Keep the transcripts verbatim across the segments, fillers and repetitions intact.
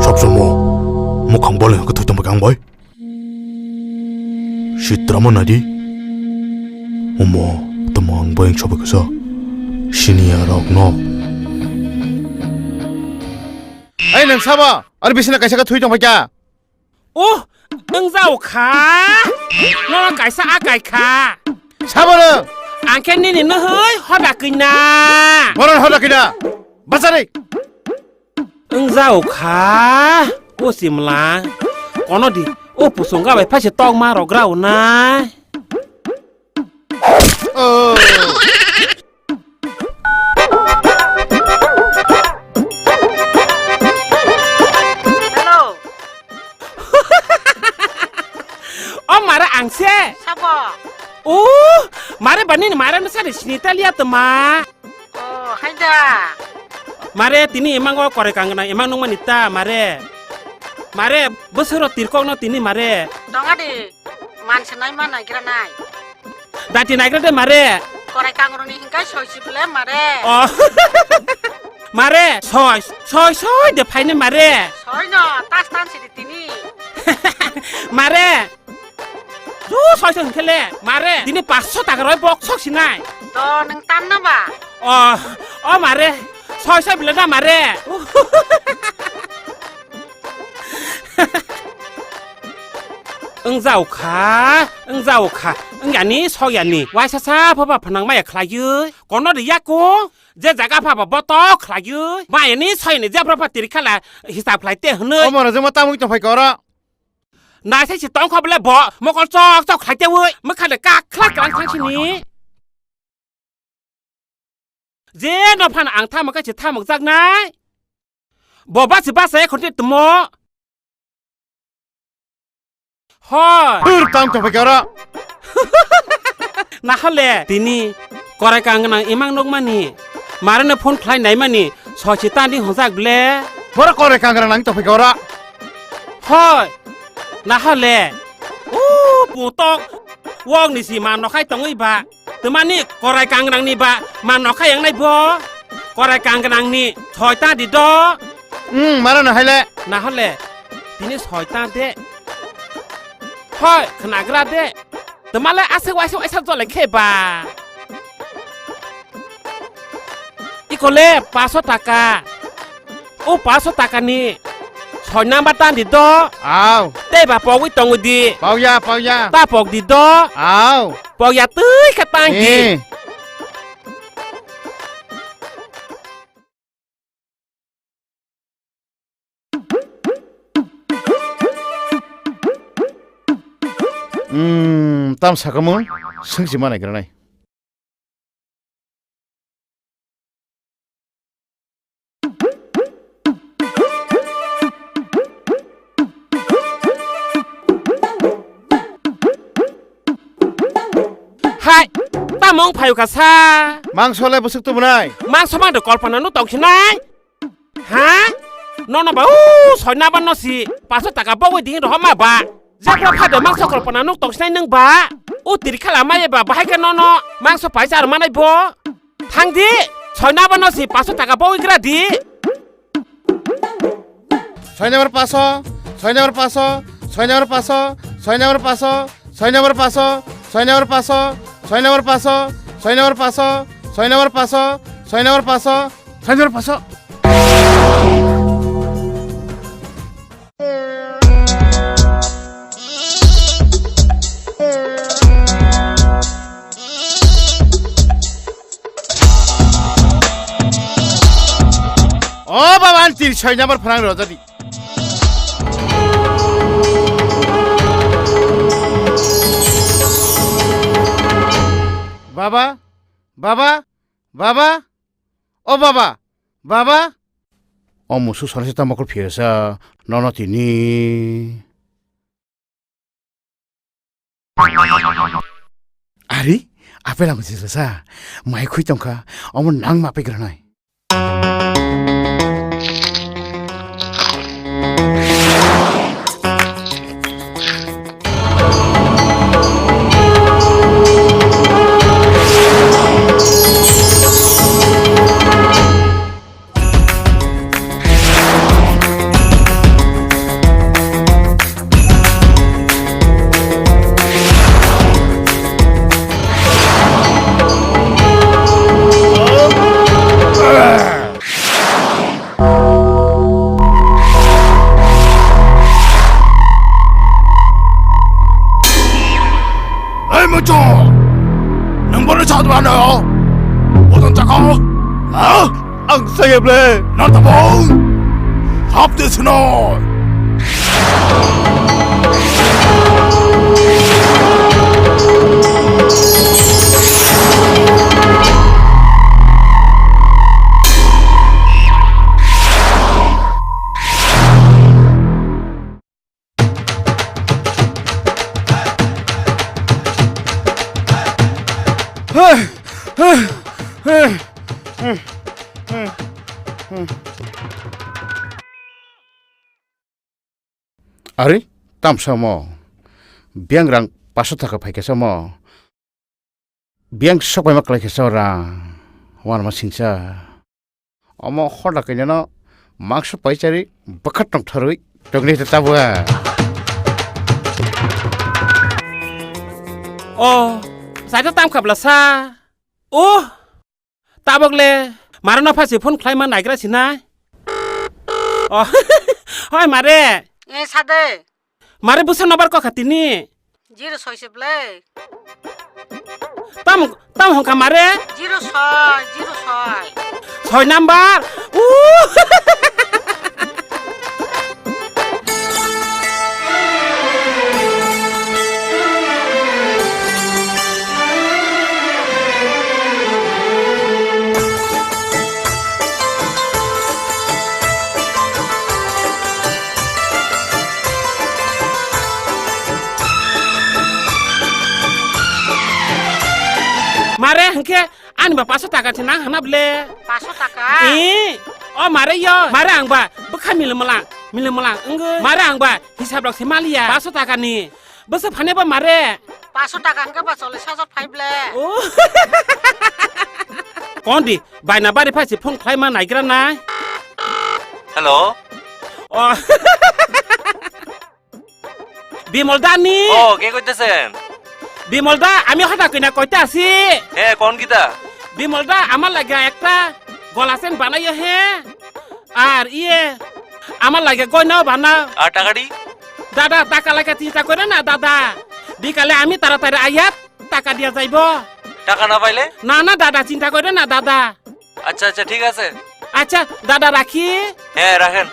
Sab somo mukhang boleng khe thwi tongbai kang bai. Sitramo nadi. Omo tamo ang bai sobai kasa. Siniya rok no. Ai nang sabo? Ar bisina kaisa khe thwi tongbai kha. Oh, wng jao kha. Nono kaisa akai kha. Sabono. Ang khe nini nohoi hoda kina. Boron hoda kina. Bachari. Wng jao kha. O simla. Kono di. O pusung ga bai phaise tokma rok rao nai. Oh. Hello. O mare ang se. Sabo? O, mare bani ni mare no sari sini talia tama. Oh, hai da. Mare tini emang o korai kang gwnang emang nung mani ta mare. Mare bwswk rok tirkok no tini mare. Tong adi. Man se nai ma naigra nai. Dati naigra de mare. Korai kangroni hingkai soi si bele mare. Oh. Mare, soi, soi, soi de phaine mare. Soi no, tas tan si di tini. Mare. Tu soi soi hingkele, mare. Tini paanch sho taka roi bok sok sinai. To nang tan na ba? Oh, oh mare. Soi soi bele na mare. Wng jao kha, wng jao kha, wng yani, sok yani. Waisa sa pha pha phnang maya khlaiwi. Kono de yako, je jaga pha pha boto khlaiwi. Mayani soyani je pha pha tiri khala hisab khlai te hwnwi. Omo rajama tamwi tong phai koro. Naisai si tong kha bole bo, mokol chok chok khlai te wi. Mwkha de kak khlak klang thang sini. Je no phan ang thamok khe se thamok jaknai. Bo basi basa ekhon te tumo. Hoi. Dur tang to phai kara. Nahale tini korai kang nang imang nokmani. Marano phone khlai naimani sochi tandi hongjak ble. Boro korai kang nang to phai kara. Hoi. Nahale. U putok. Wok ni si ma nokhai tongwi ba. Twmani korai kangrang ni ba ma nokha yang nai bo. Korai kangrang ni thoi ta di do. Hmm, mara no haile. Na hole. Tini soi ta de. Hoi, khnagra de. Twmale aswk waisa waisa jole khe ba. Ikole paso taka. O paso taka ni soi number tan di do. Au. Tei ba pogwi tongwi di. Pau ya, pau ya. Ta pok di do. Au. Pok ya twi kha tang di. Eh. Hmm, tam sakamu sengsi manai granai. Hai, tamo wng phaio kasa? Mangso le bwswk tubunai? Mangso mangde kolpana no tongsinai? Ha? Nono ba u soi naba no si paso taka bogwi ding rohor ma ba. Jakra phade mangso kolpana nuk tong sinai nung ba. U tiri khala maya ba bahai khe nono mangso paisa ar manai bo. Thang di. Soi naba no si paso taka bogwi gra di. Soi number paso, soi number paso, soi number paso, soi number paso, soi number paso, soi number paso, soi number paso, soi number paso, soi number paso, soi number paso, soi number paso. O baba, ang tiri soi number phrang rojadi. Baba, baba, baba, o baba, baba. O musu sonase ta mokol phirasa, nono tini. Ari, apel ang jilasa, mai khui tongkha, omo nang ma pegranai. Ang saya ble. Natabong. Hapte sino. Ari, tamsa mo. Biang rang paso taka phaikasa mo. Biang sok bai ma klai khe chora. Wan ma singsa. Omo hoda kanya no mangso pai chari bwkha tong tharwi tongni ta tabwa. O, saita tam khabla sa. O, tabok le mara no phasi phone khlai ma naigra sinai. O, hoi mare. E sade. Mare bwsa nobar kokha tini. Zero soi se ble. Tam, tam hongkha mare? Zero soi, zero soi. Soi number. Uh! Mare hwnkhe ani ba paso taka se nang hana ble. Paso taka? Ee, o mare yo, mare ang ba bwkha mili mwlang, mili mwlang wngwi. Mare ang ba hisab rok se maliya paso taka ni. Bwswk phane ba mare? Paso taka hwnkhe ba chole sajak phai ble. Oh. Kondi, baina bari phai se phone khlai ma naigra nai. Hello. Oh. Bimol da ni? Oh, ke koitesen? Bimol da, ami hota kina koita asi. He, kon kita? Bimol da, amar lage ekta golasen banayo he. Ar iye, amar lage goina bana. Ar taka di? Dada, taka lage chinta kore na, dada. Bikale ami taratari ayat, taka dia jaibo. Taka na paile? Na, na, dada, chinta kore na, dada. Accha, accha, thik ase. Accha, dada, rakhi. He, rakhen.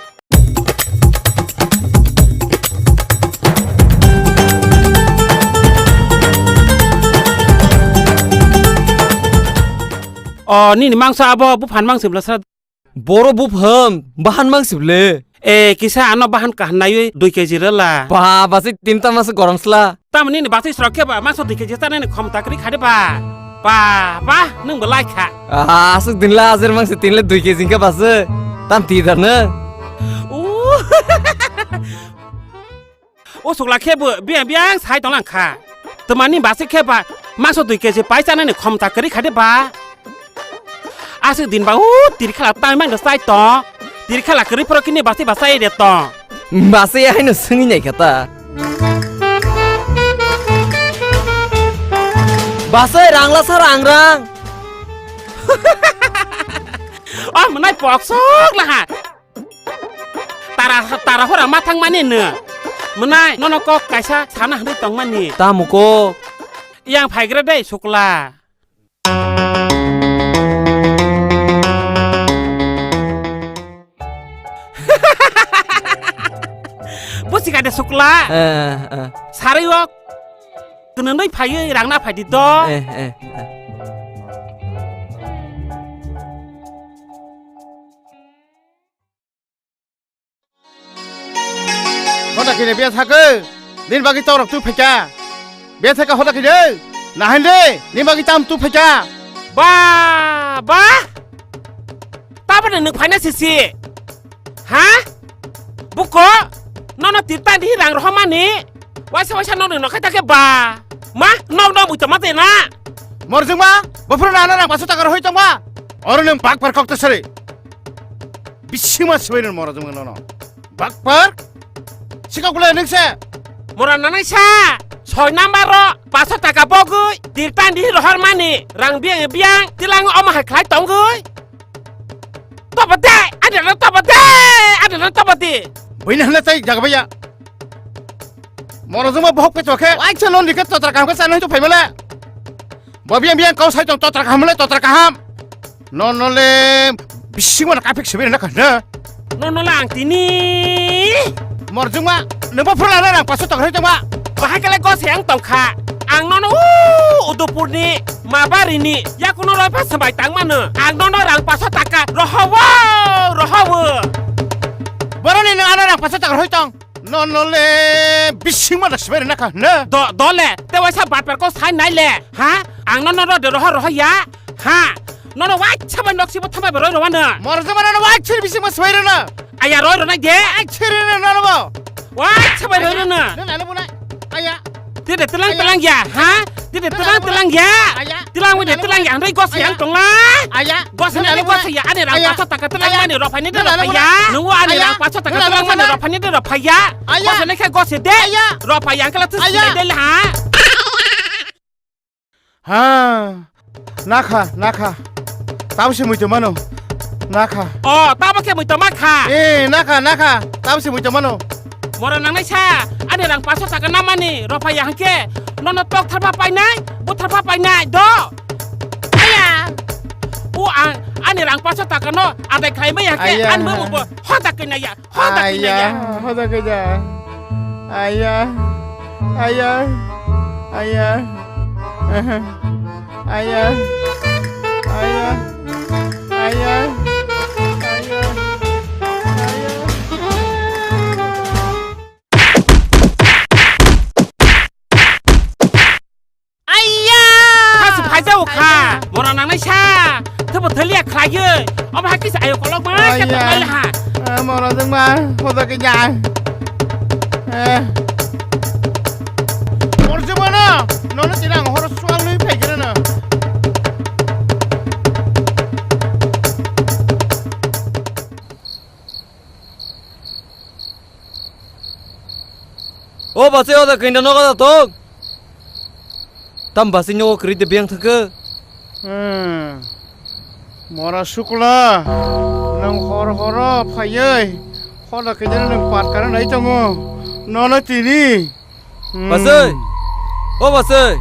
O, nini mangsa abo, buphan mangsi bwla sra. Boro buphang bahan mang sible. E, kisa ano bahan kaham naiwi dui keji rwla. Ba, basi tinta masa gorom sla. Tamoni ni basi srok khe ba masa dui keji tanani khomta kwrwi khade ba. Ba, ba, nwng bo lai kha. Ah, aswk din la ajer mang se tin le dui keji khe basi. Tam ti dar na. U. O sukla khe bo biyang biyang sai tong lang kha. Twmani basi khe ba mangso dui keji pai chanani khomta kwrwi kha de ba. Aswk din ba o tirkhala tai mang sai tong. Tirkhala kwrwi phoro kini basi ba sai de tong. Basi haino swngwi nai kha ta. Basi rang la sa rang rang. O mwnai pok sok la ha. Tara, tara hora ma thangmani no. Mwnai, nono kok kaisa sana hwnwi tongmani. Tamo kok? Yang phaigra dei, sukla. Busi ka de, sukla. Eh, eh. Sarai o. Kwnwi phaiwi rang na phai di do. Eh, eh, eh. Hoda khe bia thakhe, nini bagwi torok tu phaikha. Bia thakhe hoda khe, nahain de, nini bagwi tam tu phaikha. Ba, ba. Tabani nwng phaina sisi. Ha? Buko, nono tirtan di rang rohomani. Waisa waisa nokni nokhai ta khe ba. Ma, nok nok buita ma tena. Morjwng ma, bophuru nana rang paso taka rohoi tongma. Oro nwng bak par kok ta sari. Bisingma sibai nang mora jongma nono. Bakpar? Sikok bole nung se? Mora nanai sa. Soi number ro paso taka bogwi tirtan di rohor mani. Rang biang biang tilang omo hai khlai tongwi. Topa de, ada na topa de, ada na topa de. Buina hana tai jaga baya. Mora jongma bohok pe chokhe. Waisa non dikhe totra kaham khe sanai to phaimale. Bo biang biang kau sai tong totra kaham le totra kaham. No no le Bisingma na kaphik sibai na khana. Nono lang tini. Morjuma, nungbo phurla na rang paso tong hai tongma. Bahai kale gose ang tongkha. Ang nono u Udupurni, Mabarini, yakuno roi pa sambai tang mano. Ang nono rang paso taka rohowo, rohowo. Boroni no ana rang paso taka roi tong. Nono le bisingma na sibai na khana. Do, dole, te waisa batpar ko sai nai le. Ha? Ang nono ro de roho roho ya. Ha? Nono waisa bai nok sibo thambai bai roi rwana. Morjuma nono waisa bisingma sibai rwana. Aya roi rwana de. Waisa rwana nono bo. Waisa bai roi rwana. Nono le bunai. Aya. Tide telang telang ya, ha? Tide telang telang ya. Telang wede telang ya, andai gos yang tongla. Gos yang gos ya, ane rang paso taka telang mane rophai ni de rophai ya. Nunggu ane rang paso taka telang mane rophai ni de rophai ya. Gos ne khe gos de. Rophai yang kala tus de ha. Ha, nakha, nakha. Tamo se muitu mano. Nakha. O, tamo khe muitu makha. Eh, nakha, nakha. Tamo se muitu mano. Mora nangnai sa, ani rang paso taka namani, rophai ya hangke. Nono tok tharpa painai, bu tharpa painai, do. Aya. U ang, ani rang paso taka no, adai khlai mai hangke, ani mamu bo, hoda kena ya. Hoda kena ya. Aya, hoda kena. Aya, aya, aya, aya, aya, aya, aya. Aiya! Kha su phaijao kha. Mora nangnai sa. Thebo thaliya khlaiyo. Omo hakis ayo kolok ma khe tongnai ha. Mora jengma hoda khe ja. Mor jengma no. Nono tini ang horo sual nui phai khe no. O bachai, o da kainda nogo da tong. Tam bachai nogo kwrwi de biyang thangkhe. Hmm. Mora sukla, nwng hor horo phaiwi, hoda kainda nwng pat kana nai tongo. Nono tini. Hmm. Bachai! O bachai!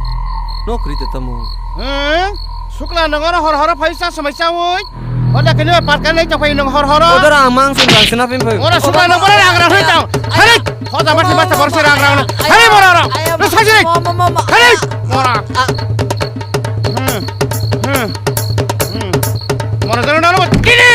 No kwrwi de tamo? Hmm? Sukla nang oro hor horo phai sa samai chawi? Hoda kini pat kan nai tongphai nang hor horo. Odor ang mang sing bang sina pin phai. Ora sukla nang ora rang rang hoi tong. Hari! Hoda mati mati borsi rang rang. Hari mora ora. Lo sajini. Hari! Mora. Hmm. Hmm. Hmm. Mora jero nang kini